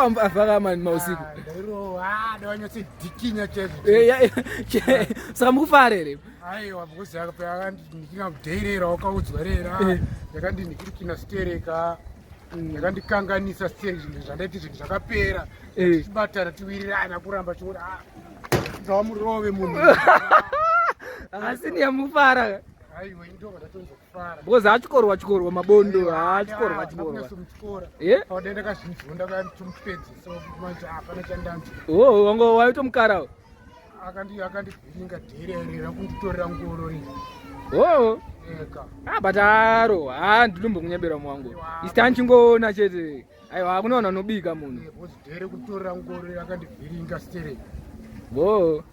Mbavha mani mausiku. Ah, ndairowa ndawanyatsedhikinya chaizvo. Eh, saka mukufara here? Aiwa, because yakandinhikina kudheerera wakaudzwa rera yakandinhikirikina stereka yakandikanganisa sterek zvinhu zvandaiti zvinhu zvakapera tichibatana tiwirirana kuramba chiona ah, ndawamurove munhu. Asi ndiyamufara. Aiwa, indova ndatonzwa kufara. Because achikorwa chikorwa mabondo, achikorwa chikorwa. Chikorwa. Eh? Pawada ndakazvinzwa ndakatomupedzisa manje hapana chandanzwa. Oh, wanga waitomukara. Akandi akandivhiringa dhere rera kunditorera ngoro ri. Oh. Eka. Ah, but aro, ah ndinombonkunyebera mwangu. Isi anchingoona chete. Aiwa, hakuna vanhu vanobika munhu. Because dhere kutorera ngoro rera akandivhiringa sterek. Oh.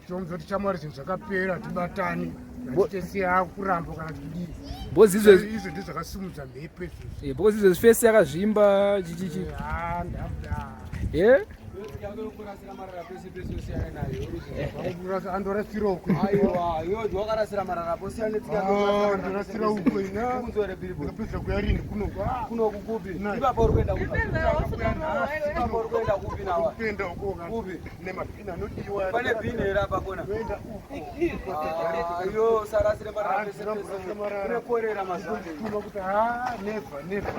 Chomzoti chamwari zvinhu zvakapera tibatane. Hatitese kuramba kana kudii. Because izvezvi izvo ndizvo zvakasimudza mhepo izvozvo. Eh, because izvezvi face yakazvimba chichichi. Ah, ndabuda. Eh? Andorasira uko. Aiwa, iwe wakarasira marara posiyana netsika. Ah, ndorasira uko ina. Ndapedza kuya rini kuno. Kuno kukupi? Ipapo uri kuenda kupi? Ipapo uri kuenda kupi nawa? Kuenda uko kupi? Nemabhini anodiwa. Pane bhini here apa kona? Kuenda uko. Ah, iyo sarasire marara pese pese. Kune korera mazuva ano. Tuma kuti ah never never.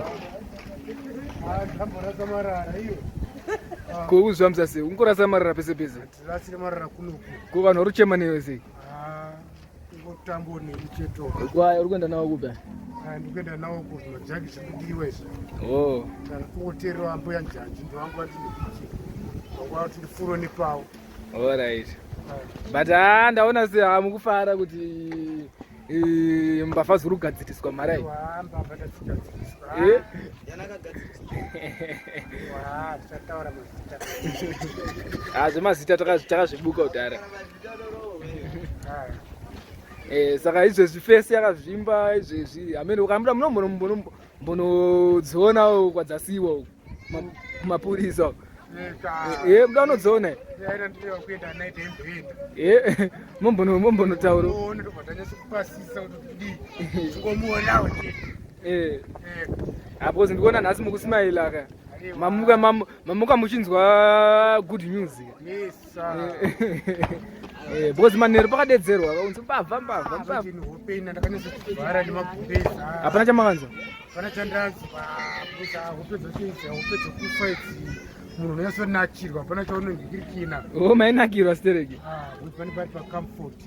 Ah, ndamborasa marara iyo. Ko uzvambisa sei? Ungorasa marara pese pese. Tirasire marara kunoku. Ko vanhu vari kuchema newe sei? Ah, kungotambo neni chete. Kwa uri kuenda nawo kupi? Ah, ndikuenda nawo kuzvimajaki zvikudiwa izvi. Oh. Kana kungoteerera ambuya njanji ndovangu vati ndikuti. Vangu vati ndifuro nepawo. All right. But ah ndaona se ah mukufara kuti eh, mbavha dziri kugadziriswa mharai. Aiwa, mbavha ndadzigadziriswa. Eh? Aiwa, tichataura mazita. Ah zvemazita takazvibuka kudhara. Ah, Eh, saka izvezvi face yakazvimba izvezvi hamene ukambuda munombonodzionawo kwadzasiwa uku kumapurisa uku. eka. Eh, muda unodziona here? Yaina ndinoda kuenda naita imboenda. Eh, mombonotaura. Uone ndobva tanyatso kupasisa kuti kudii. Tingomuonawo chete. Eh, Eh, ah, because ndikuona nhasi mukusmaila ka. Aiwa. Mamuka mamuka muchinzwa good news. Yes, sir. Eh, because manheru pakadedzerwa kaunzi mbavha mbavha mbavha. Chini hope ina ndakanyatsokuvhara nemagumbezi. Hapana chamakanzwa. Hapana chandanzwa. Because hope dzacho idzi, hope dzekufa idzi. Munhu unonyatsonakirwa, hapana chaunongikirikina. Oh, mainakirwa stereki. Ah, kuti pane pari pacomfort.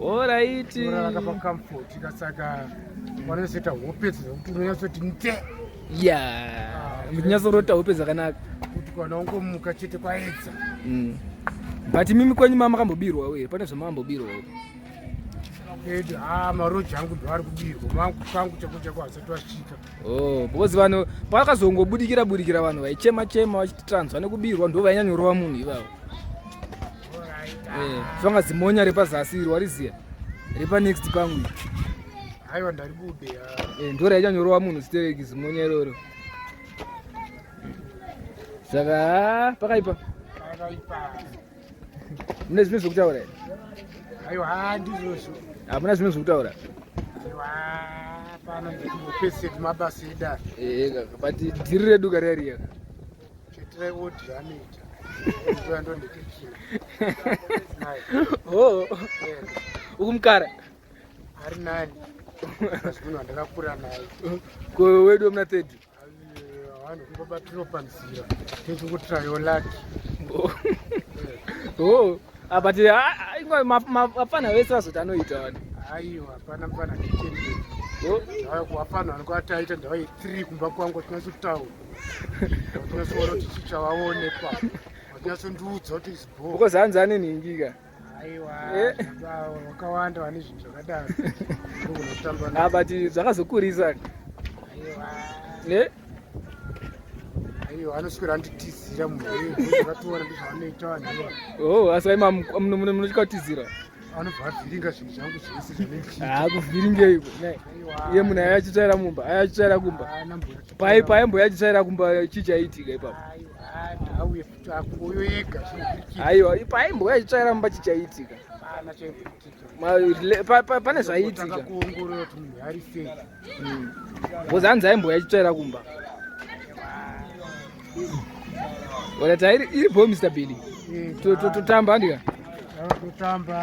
Alright. Unorara pacomfort kasaka vanonyatsoita hope dzekuti unonyatsoti nte. Yeah. Muchinyatsorota hope dzakanaka. Kuti kana ungomuka chete kwaedza. But mimi kwenyu mama makambobirwa we, pane zvamambobirwa. Edu, ah, maroji angu ndo ari kubirwa. Mangu kwangu chako chako hasati wasvika. Oh, because vanhu pakazongobudikira budikira vanhu vaichema chema vachiti tanzwa nekubirwa ndo vainyanyorova munhu ivavo. Alright. Eh, fanga zimonya repazasi iri wariziya. Repa next pangu iri. Aiwa ndaribude. ah. Eh, ndo raichanyorova munhu stereki zimonya iroro. Saka ah, pakaipa. Pakaipa. Mune zvimwe zvekutaura here? Aiwa, ah, ndizvozvo. Hamuna zvimwe zvekutaura. Aiwa, pano ndikupese mabasa edu aya. Eh, kaka, but dhiri redu kariya riya. Chetirai odi anoita. Ndoya ndondikikina. Oh, ukumukara. Ari nani. Munhu wandakakura naye. Ko wedu muna third. Vanhu kungobatiro panzira. Tingotrayo lucky. Oh, ah, but ah, ingwa vafana vese vazoti anoita vanhu. Aiwa, hapana mufana nditendere. Oh, Ndauya kuvafana vanenge vataita ndauya 3 kumba kwangu tinatsotaura. Tinatsoona kuti chicha vaonekwa. Vatinyatsondiudza kuti is bho. because hanzi ane nhingi ka. Aiwa, Eh. vakawanda vane zvinhu zvakadaro. Ndogona kutamba Ah, navo. but zvakazokurisa. Aiwa. Eh? Aiwa, anoswera anditizira munhu vakatoona ndizvaanoita vanhu ivava. Oh, asi vaima munotya kutizira. Anobva avhiringa zvinhu zvangu zvese zvanendichiita. Ah, kuvhiringeiko. Nai. Aiwa. Iye munhu ayachitsvaira mumba, ayachitsvaira kumba. Haana mbuya. Pai paimbo yachitsvaira kumba chichaitika ipapo. Aiwa, auye futi akungoyo ega zvinobirikira. Aiwa, paimbo yachitsvaira mumba chichaitika. Hapana chaimboitika. Pane zvaiitika. Kutanga kuongorora kuti munhu ari sei. Because hanzi aimbo yachitsvaira kumba. Ora tairi iri bo Mr. Billy. Totamba andika. Totamba.